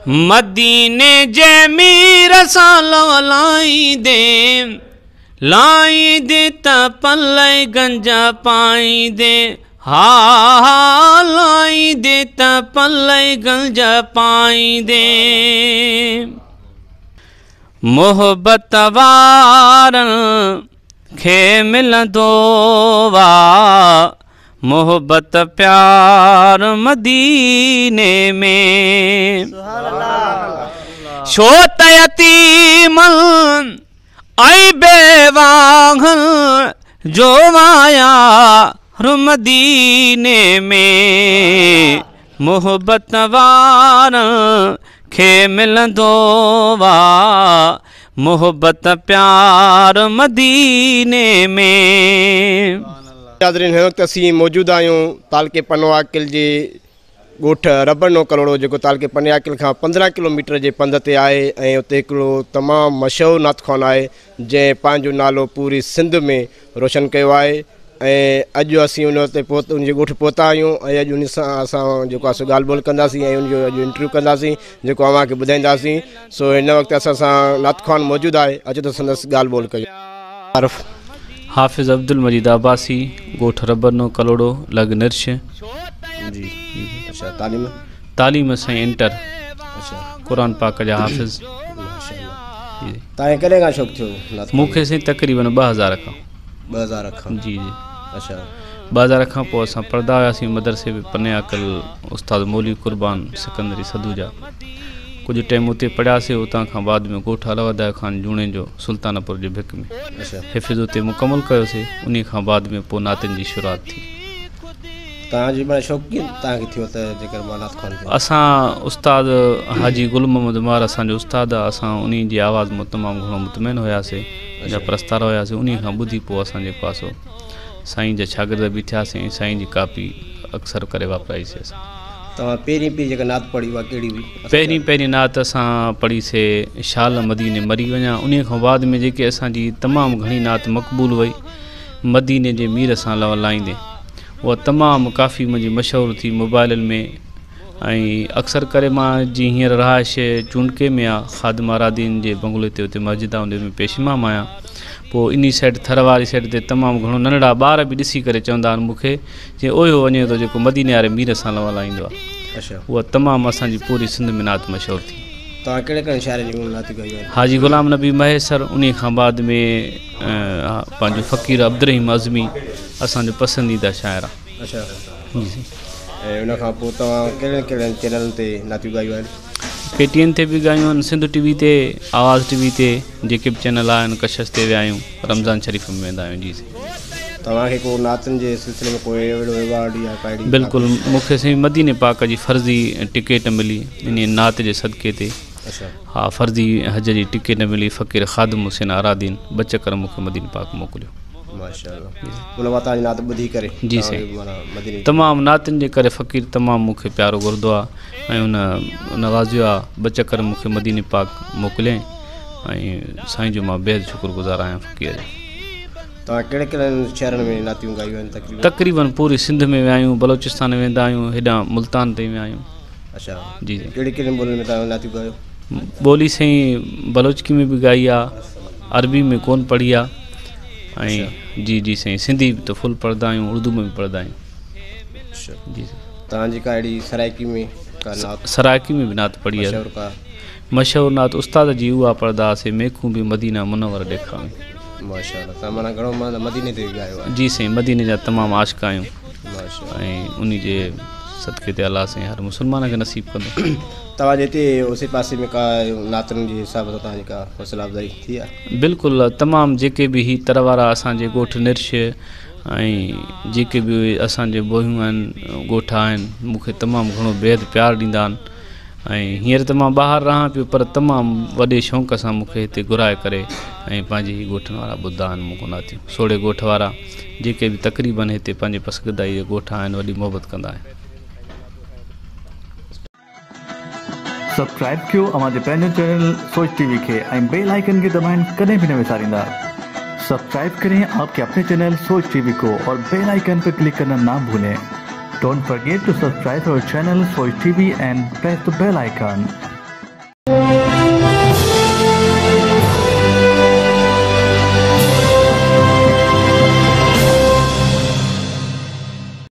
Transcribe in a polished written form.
مديني جي مير سان لو لائيندين، لائيندين ته پلئه گنج پائيندين، ها ها لائيندين ته پلئه گنج پائيندين. محبت وارن کي ملندو آ محبت پيار مديني ۾. ڇو ته يتيمن ۽ بيواهن جو آ يار مديني ۾. محبت وارن کي ملندو آ محبت پيار مديني ۾. ناظرين، هن وقت اسين موجود آهيون تعلقي پنوعاقل جي ڳوٺ ربڏنو ڪلهوڙو، جيڪو تعلقي پنوعاقل کان 15 ڪلوميٽر جي پنڌ تي آهي ۽ اتي هڪڙو تمام مشهور نعت خوان آهي، جنهن پنهنجو نالو پوري سنڌ ۾ روشن ڪيو آهي. ۽ اڄ اسين ان تي پهت ان جي ڳوٺ پهتا آهيون ۽ اڄ ان سان اسان جيڪو آهي سو ڳالهه ٻولهه ڪنداسين ۽ ان جو اڄ انٽرويو ڪنداسين، جيڪو اوهان کي ٻڌائينداسين. سو هن وقت اسان سان نعت خوان موجود آهي، اچو ته سندس ڳالهه ٻولهه ڪيون. تعارف؟ حافظ عبدالمجيد عباسي، ڳوٺ ربڏنو ڪلهوڙو، لڳ نرش. جي اڇا، تعليم؟ تعليم سائين انٽر. قرآن پاڪ جا حافظ. ماشاءالله. توهان کي ڪڏهن کان شوق ٿيو نعت مون کي سائين تقريبن 2000 کان. 2000 کان؟ جي. 2000 کان پوءِ اسان پڙهندا هئاسين مدرسي ۾ پني عاقل، استاد مولوي قربان سڪندري سڌو جا. ڪجهه ٽائيم اتي پڙهياسين. اتان کان بعد ۾ ڳوٺ الهوڌايو خان جوڻيجو، سلطانپور جي ڀڪ ۾ حفظ اتي مڪمل ڪيوسين. انهي کان بعد ۾ پوءِ نعتن جي شروعات ٿي. توهان جي معنيٰ شوق ڪيئن توهان کي ٿيو ته جيڪر مان نعت خوان ٿيان؟ اسان استاد حاجي گل محمد مهر اسان جو استاد آ. اسان انهي جي آواز مان تمام گهڻو مطمئن هياسين، جا پرستار هياسين. انهي کان ٻڌي پوءِ اسان جيڪو آ سو سائين جا شاگرد به ٿياسين ۽ سائين جي ڪاپي اڪثر ڪري واپرائيسين اسان. توهان پهرين پهرين جيڪا نعت پڙهي اها ڪهڙي هئي؟ پهرين پهرين نعت اسان پڙهي سي شال مديني مري وڃان. انهي کان بعد ۾ جيڪي اسان جي تمام گهڻي نعت مقبول وئي، مديني جي مير سان لو لائيندي، اها تمام ڪافي منهنجي مشهور ٿي موبائلن ۾. ۽ اڪثر ڪري مان جي هينئر رهائش چونڊڪي ۾ آ، خادم آرادين جي بنگلي تي، اتي مسجد آ، ان ۾ پيش امام آهيان. پوء انهي سائيڊ، ٿر واري سائيڊ تي تمام گهڻو ننڍڙا ٻار به ڏسي ڪري چوندا آهن مون کي، چي اوهيو وڃي ٿو جيڪو مديني واري مير سان لو لائيندو آ. اها تمام اسان جي پوري سنڌ ۾ نعت مشهور ٿي. توهان ڪهڙي ڪهڙن شاعرن جون نعتون ڳايون آهن؟ حاجي غلام نبي مهيسر، انهي کان بعد ۾ پنهنجو فقير عبدالرحيم عزمي اسان جو پسنديده شاعر آ. جي سائين. ۽ ان کان پوء توهان ڪهڙن ڪهڙن چينلن تي نعتيون ڳايون آهن؟ ڪي ٽي اين تي به ڳايون آهن، سنڌ ٽي وي تي، آواز ٽي وي تي، جيڪي به چينل آهن، ڪشش تي ويا آهيون، رمضان شريف ۾ ويندا آهيون. جي سائين. توهان کي ڪو نعتن جي سلسلي ۾ ڪو اهڙو ايوارڊ يا ڪا اهڙي؟ بلڪل، مون کي سائين مديني پاڪ جي فرضي ٽڪيٽ ملي انهي نعت جي صدقي تي. ها، فرضي حج جي ٽڪيٽ ملي. فقير خادم حسين آرادين ٻه چڪر مون کي مديني پاڪ موڪليو. ماشاءالله، ان مان توهان جي نعت ٻڌي ڪري؟ جي سائين، تمام نعتن جي ڪري فقير تمام مون کي پيارو گهرندو آ ۽ ان نوازيو آ، ٻه چڪر مون کي مديني پاڪ موڪليائين ۽ سائين جو مان بيحد شڪر گذار آهيان فقير جو. توهان ڪهڙن ڪهڙن شهرن ۾ نعتيون ڳايون آهن تقريبن؟ تقريبن پوري سنڌ ۾ ويا آهيون، بلوچستان ويندا آهيون، هيڏانهن ملتان تائين ويا آهيون. جي سائين. ڪهڙي ڪهڙين ٻولين ۾ توهان نعتيون ڳايو؟ ٻولي سائين بلوچڪي ۾ به ڳائي آ، عربي ۾ ڪون پڙهي آ ۽ جي جي سائين، سنڌي ته فل پڙهندا آهيون، اردو ۾ به پڙهندا آهيون. جي سائين. توهان جي ڪا اهڙي سرائڪي ۾ ڪا نعت؟ سرائڪي ۾ به نعت پڙهي آ. مشهور ڪا؟ مشهور نعت استاد جي اها پڙهندا هئاسين، ميکون به مدينه منور ڏيکاوين. ماشاءالله، توهان معنيٰ گهڻو معنيٰ مديني تي ڳايو آهي. جي سائين، مديني جا تمام عاشق آهيون ۽ انهي جي صدقي تي الله سائين هر مسلمان کي نصيب ڪندو. توهان جي هتي اوسي پاسي ۾ ڪا نعتن جي حساب سان توهان جي ڪا حوصلا افزائي ٿي آهي؟ بلڪل، تمام جيڪي به هي تر وارا اسان جي ڳوٺ نرش ۽ جيڪي به اسان جي بوهيون آهن، ڳوٺ آهن، مون کي تمام گهڻو بيحد پيار ڏيندا آهن ۽ هينئر ته مان ٻاهر رهان پيو پر تمام وڏي شوق سان مون کي هتي گهرائي ڪري ۽ پنهنجي هي ڳوٺن وارا ٻڌندا آهن مون کان نعتيون. سوڙهي ڳوٺ وارا جيڪي به تقريبن هتي پنهنجي پسگردائي جا ڳوٺ آهن، وڏي محبت ڪندا آهن. سبسڪرائب ڪيو اوهان جي پنهنجو چينل سوچ ٽي وي کي ۽ بيل آئيڪن کي دٻائڻ ڪڏهن به نه وساريندا. سبسڪرائب ڪرين آپ ڪي اپني چينل سوچ ٽي وي ڪو اور بيل آئيڪن پي ڪلڪ ڪرنا نا ڀولين. Don't forget to subscribe our channel Soch TV and press the bell icon.